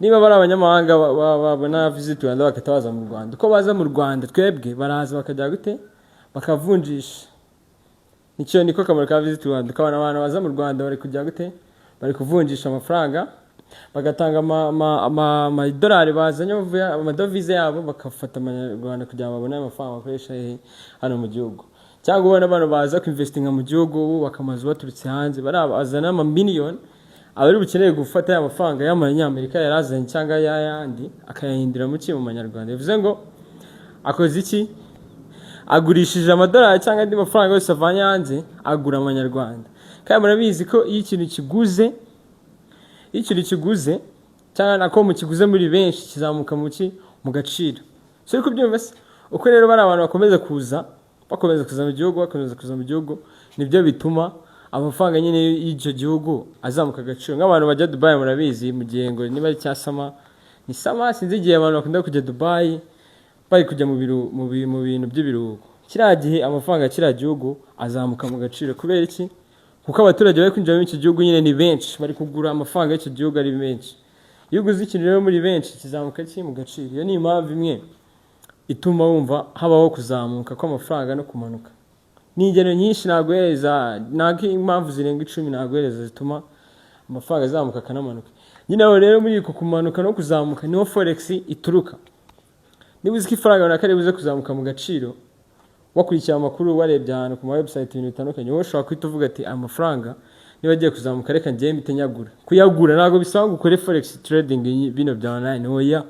Niba bari abanyamahanga babona Visit Rwanda, bagahita baza mu Rwanda. Uko baza mu Rwanda, twebwe baraza bakajya gute? Bakavunjisha. Nicyo niko kamaro ka Visit Rwanda. Ukabona abantu baza mu Rwanda bari kujya gute? Bari kuvunjisha amafaranga, bagatanga amadolari bazanye bavuye, amadovize yabo, bakafata amanyarwanda kugira ngo babone amafaranga bakoresha hehe? Hano mu gihugu. Cyangwa ubona abantu baza kwinvestinga mu gihugu, bubaka amazu baturutse hanze, bazana amamiliyoni, aba ari bukeneye gufata ya mafaranga y'amanyamerika yarazanye cyangwa y'ayandi, akayahindura mu ki? Mu manyarwanda. Bivuze ngo akoze iki? Agurishije amadolari cyangwa andi mafaranga yose avanye hanze, agura amanyarwanda. Kandi murabizi ko iyo ikintu kiguze cyangwa nako mukiguze muri benshi, kizamuka mu ki? Mu gaciro. So uri kubyumva se? Uko rero bari abantu bakomeza kuza, bakomeza kuza mu gihugu, bakomeza kuza mu gihugu, nibyo bituma amafaranga nyine y'icyo gihugu azamuka agaciro. Nk'abantu bajya Dubai murabizi, mu gihe ngo niba ari cya summer, ni summer, sinzi igihe abantu bakunda kujya Dubai, bari kujya mu bintu by'ibiruhuko, kiriya gihe amafaranga ya kiriya gihugu azamuka mu gaciro. Kubera iki? Kuko abaturage bari kwinjira muri icyo gihugu nyine ni benshi, bari kugura amafaranga y'icyo gihugu ari benshi. Iyo uguze ikintu rero muri benshi, kizamuka ki? Mu gaciro. Iyo ni impamvu imwe ituma wumva habaho kuzamuka kw'amafaranga no kumanuka. Ni ingero nyinshi naguhereza, ntabwo impamvu zirenga 10 naguhereza zituma amafaranga azamuka akanamanuka nyine. Aho rero muri uko kumanuka no kuzamuka niho forex ituruka. Niba uzi ko ifaranga runaka ribuze kuzamuka mu gaciro, wakurikiye amakuru, warebye ahantu ku ma website ibintu bitandukanye, wowe ushobora guhita uvuga ati: "Amafaranga niba agiye kuzamuka, reka njyewe mpite nyagura." Kuyagura ntabwo bisaba ngo ukore forex trading bino bya online, oya.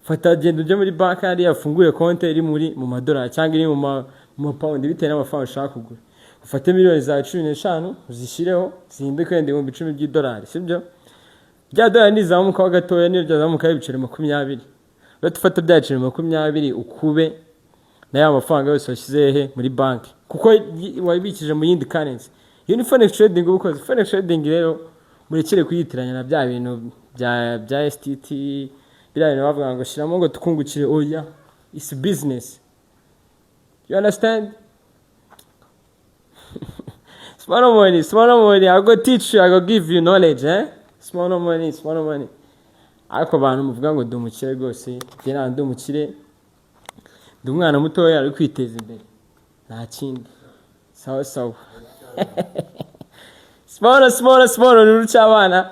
Fata, genda ujye muri banki hariya, ufungure konti iri mu madolari cyangwa iri mu mapawundi, bitewe n'amafaranga ushaka kugura. Ufate miliyoni zawe 15, uzishyireho, zihinduke wenda 10,000 by'idolari, sibyo? Rya dolari nizamukaho gatoya, niyo ryazamukaho ibiceri 20, urahita ufata bya biceri 20, ukube na ya mafaranga yose washyize hehe? Muri banki, kuko wabikije mu yindi currency. Iyo ni forex trading uba ukoze. Forex trading rero murekere kuyitiranya na bya bintu bya STT, biriya bintu bavuga ngo shyiramo ngo tukungukire. Oya, it's business, you understand? Small money, small money, I go teach you, I go give you knowledge, eh? Small money, small money. Ariko abantu muvuga ngo ndi umukire rwose, njye ntabwo ndi umukire, ndi umwana mutoya ari kwiteza imbere, nta kindi. Sawa sawa, small small small, ni urucabana.